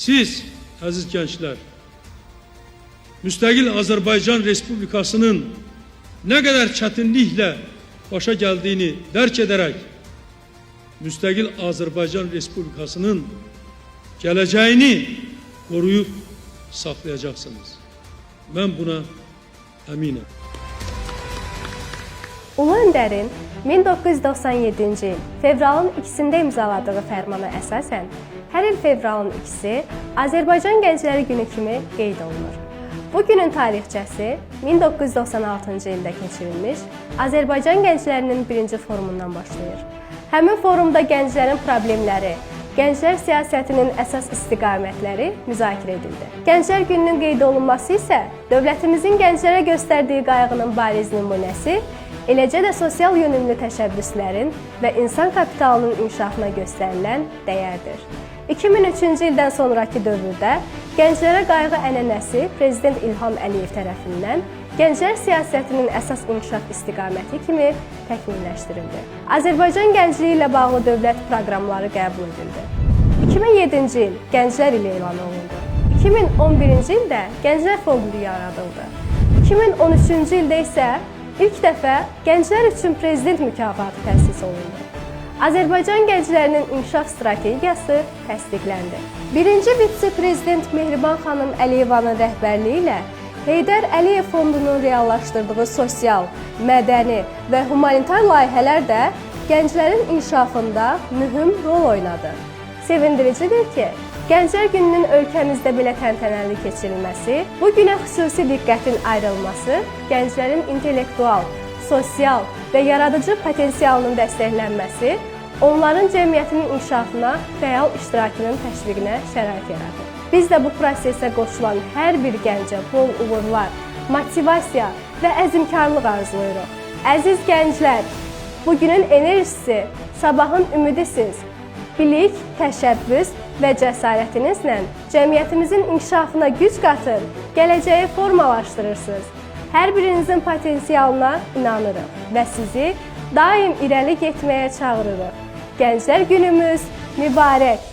Siz, əziz gənclər, müstəqil Azərbaycan Respublikasının nə qədər çətinliklə başa gəldiyini dərk edərək, müstəqil Azərbaycan Respublikasının gələcəyini qoruyub saxlayacaqsınız. Mən buna əminəm. Ulu Öndərin 1997-ci il fevralın 2-sində imzaladığı fərmana əsasən, hər il fevralın 2-si Azərbaycan Gəncləri Günü kimi qeyd olunur. Bu günün tarixçəsi 1996-cı ildə keçirilmiş Azərbaycan gənclərinin birinci forumundan başlayır. Həmin forumda gənclərin problemləri, gənclər siyasətinin əsas istiqamətləri müzakirə edildi. Gənclər Gününün qeyd olunması isə dövlətimizin gənclərə göstərdiyi qayğının bariz nümunəsi, eləcə də sosial yönümlü təşəbbüslərin və insan kapitalının inkişafına göstərilən dəyərdir. 2003-cü ildən sonrakı dövrdə gənclərə qayğı ənənəsi Prezident İlham Əliyev tərəfindən gənclər siyasətinin əsas inkişaf istiqaməti kimi təkmilləşdirildi. Azərbaycan gəncliyi ilə bağlı dövlət proqramları qəbul edildi. 2007-ci il Gənclər ili elan olundu. 2011-ci ildə Gənclər Fondu yaradıldı. 2013-cü ildə isə ilk dəfə gənclər üçün Prezident mükafatı təsis olundu. Azərbaycan gənclərinin inkişaf strategiyası təsdiqləndi. Birinci vitse-prezident Mehriban xanım Əliyevanın rəhbərliyi ilə Heydər Əliyev Fondunun reallaşdırdığı sosial, mədəni və humanitar layihələr də gənclərin inkişafında mühüm rol oynadı. Sevindiricidir ki, Gənclər Gününün ölkəmizdə belə təntənəli keçirilməsi, bu günə xüsusi diqqətin ayrılması gənclərin intellektual, sosial və yaradıcı potensialının dəstəklənməsi, onların cəmiyyətin inkişafına fəal iştirakının təşviqinə şərait yaradır. Biz də bu prosesə qoşulan hər bir gəncə bol uğurlar, motivasiya və əzmkarlıq arzulayırıq. Əziz gənclər, bugünün enerjisi, sabahın ümidisiz. Bilik, təşəbbüs və cəsarətinizlə cəmiyyətimizin inkişafına güc qatır, gələcəyi formalaşdırırsınız. Hər birinizin potensialına inanırıq və sizi daim irəli getməyə çağırırıq. Gənclər günümüz mübarək.